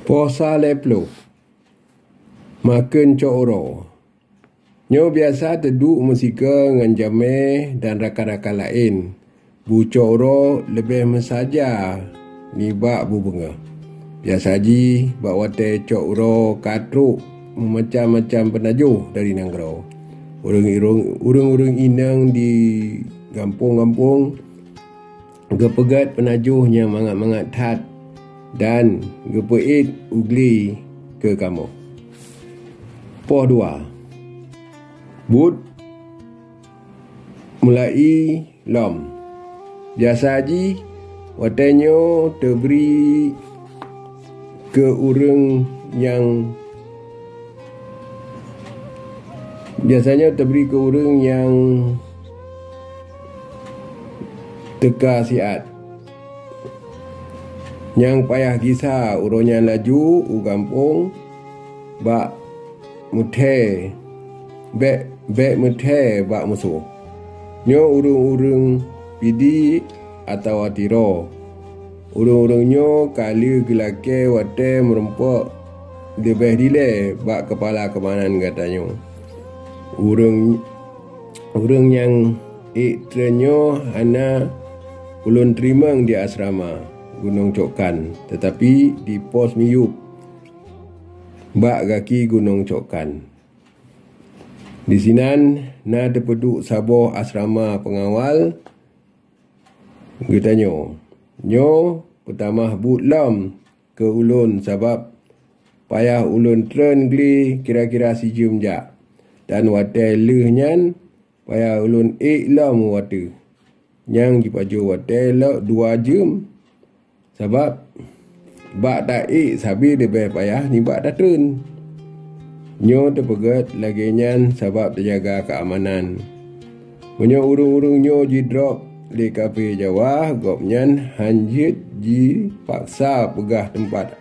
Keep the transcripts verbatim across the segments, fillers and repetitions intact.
Poh sa lhèe ploh. Makheun cok uroe. Nyoe biasa teuduek meusikeue ngon jamé dan rakan-rakan laén. Bucok uroe leubeh meusaja nibak bubeungöh. Biasa jih bak watèe cok uroe ka trok meumacam-macam peunajoh dari nanggroe. Ureuëng-ureuëng, ureuëng-ureuëng inong di gampông-gampông geupeugöt peunajoh nyang mangat-mangat that dan geupeuék u glé keu kamoe. Poh dua. Buet mulai lom. Biasa jih watèe nyoe teubri keu ureuëng nyang, biasa nyoe teubri keu ureuëng nyang teuka siat. Nyang payah gisa uroe nyan laju u gampông bak meuthèe, bèk, bèk meuthèe bak musoh. Nyoe ureuëng-ureuëng Pidi atawa Tiro. Ureuëng-ureuëng nyoe ka lheueh geulakèe watèe meurumpok leubeh dilèe bak keupala keumanan geutanyoe. Ureuëng, ureuëng nyang ék treun nyoe hana ulôn teurimong di asrama Gunong Cokkan, teutapi di pos miyueb bak gaki Gunong Cokkan. Disinan na teupeuduek saboh asrama peungawal geutanyoe. Nyoe peutamah buet lom keu ulôn sabab payah ulôn treun glé kira-kira sijeuem jak. Dan watèe lheueh nyan payah ulôn ék lom u ateueh. Nyang jipajoh watèe lom dua jeuem. Sabab bak taék sabe leubeh payah nibak tatreun. Nyoe teupeugét lagée nyan sabab teujaga keuamanan. Meunyoe ureuëng-ureuëng nyoe jidrob lé kafé Jawa, gobnyan hán jeuet jipaksa peugah teumpat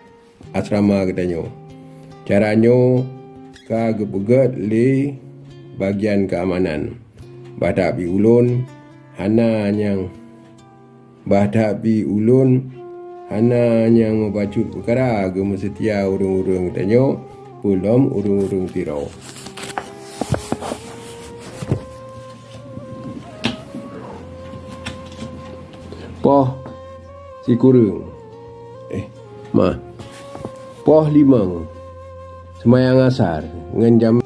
asrama geutanyoe. Cara nyoe ka geupeugét lé bagian keuamanan. Bah that pih ulôn hana nyang Bah that pih ulôn hana nyang meubacut peukara geumeuseutia ureuëng-ureuëng tanyoe, peulom ureuëng-ureuëng Tiro. Poh sikureueng, eh, ma, poh limong, seumayang asar ngon jam